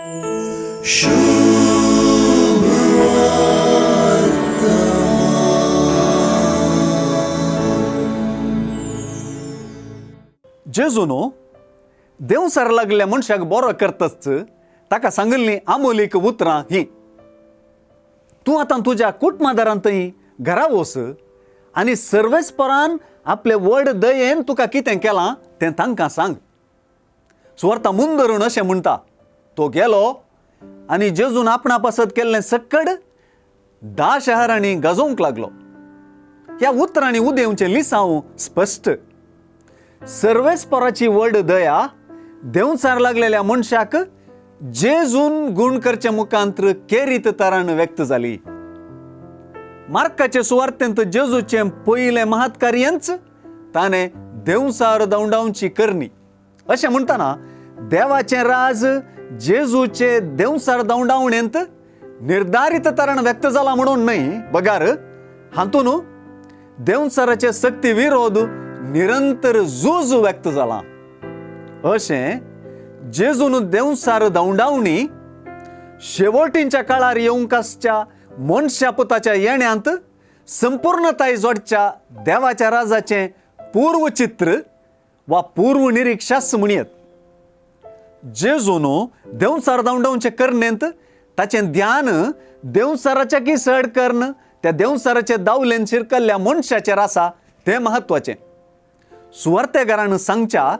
जेजून देंवचार लागल्या मनशाक बरो करताच ताका सांगिल्लीं आमोलीक उतरां हीं, तूं आतां तुज्या कुटुंबादारांतय घरा वच आनी सर्वेस्परान आपले व्हड दयेन तुका कितें केलां तें तांकां सांग. सुवार्ता मुंदरून अशें म्हणटा, तो गेलो आनी जेजून आपणा पासत केल्लें सक्कड 10 शहरांनी गाजोवंक लागलो. ह्या उतरांनी उदेवचें लिसांव स्पश्ट. सर्वेस्पराची व्हड दया देंवचार लागलेल्या मनशाक जेजून गूण करचे मुखांत्र केरीत तरान व्यक्त जाली. मार्काचे सुवार्तेंत जेजूचें पयलें महत्कार्यच ताणें देंवचार दवंडावची करणी. अशें म्हणटना देवाचें राज जेजूचे देंवचार दवंडावणेंत निर्धारीत तरान व्यक्त जाला म्हणून न्हय, बगार हातून देंवचाराचे सक्ती विरोध निरंतर झूज व्यक्त जाला. अशें जेजून देंवचार दवंडावणी शेवटींच्या काळार येवंक आसच्या मनशा पुताच्या येण्यांत संपूर्णताय जोडच्या देवाच्या राजाचें पूर्वचित्र वा पूर्व निरिक्षाच म्हणयत. जेजून देंवचार दवंडावचे करणेंत ताचें ध्यान देंवचाराच्या की चड कर्ण त्या देंवचाराचे दावलेन शिरकल्ल्या मनशाचेर आसा तें म्हत्वाचें. सुवार्तेगारान सांगच्या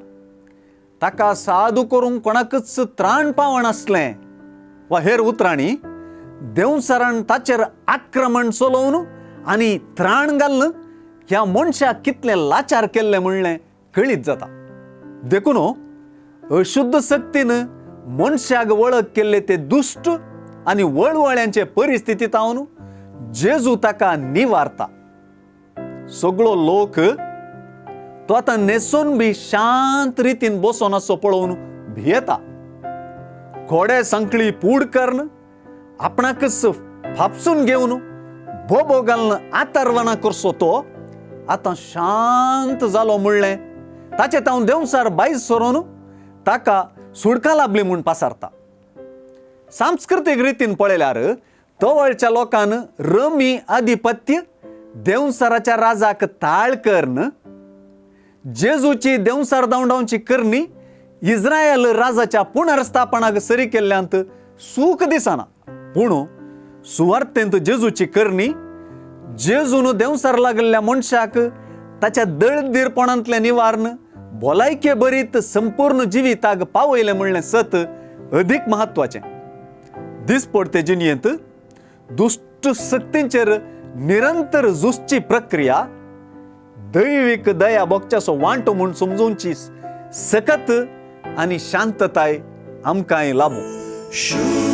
ताका सादू करूंक कोणाकच त्राण पावण आसलें वा हेर उतरांनी देंवचारान ताचेर आक्रमण चलोवन आनी त्राण घालून ह्या मनशाक कितलें लाचार केल्लें म्हणलें कळीत जाता. देखून अशुद्ध शक्तीन मनशाक वळख केल्ले ते दुश्ट आनी वळवळ्यांचे परिस्थितींत हांव जेजू ताका निवारता. सगळो लोक तो आतां न्हेसून बी शांत रितीन बसोन आसचो पळोवन भियेता. घोडे सांकळी पूड करून आपणाकच फापसून घेवन बोबो घालून आतरवना करचो तो आतां शांत जालो म्हणलें ताचें तावन देंवचार भायर सरून ताका सुडकां लाबली म्हूण पासारता. सांस्कृतीक रितीन पळयल्यार तवळच्या लोकान रमी आधिपत्य देंवचाराच्या राजाक ताळ करून जेजूची देंवचार दवंडावची करणी इस्रायल राजाच्या पुनर्स्थापनाक सरी केल्ल्यांत सूख दिसना. पूण सुवार्तेंत जेजूची करणी जेजून देंवचार लागल्ल्या मनशाक ताच्या दळदीरपणांतलें निवारण भलायके बरीत संपूर्ण जिविताक पावयलें म्हणलें सत अदीक म्हत्वाचें. दिसपडते जिणेंत दुश्ट शक्तींचेर निरंतर झुजची प्रक्रिया दैवीक दया भोगच्याचो वांटो म्हूण समजूनची सकत आनी शांतताय आमकांय लाबूं.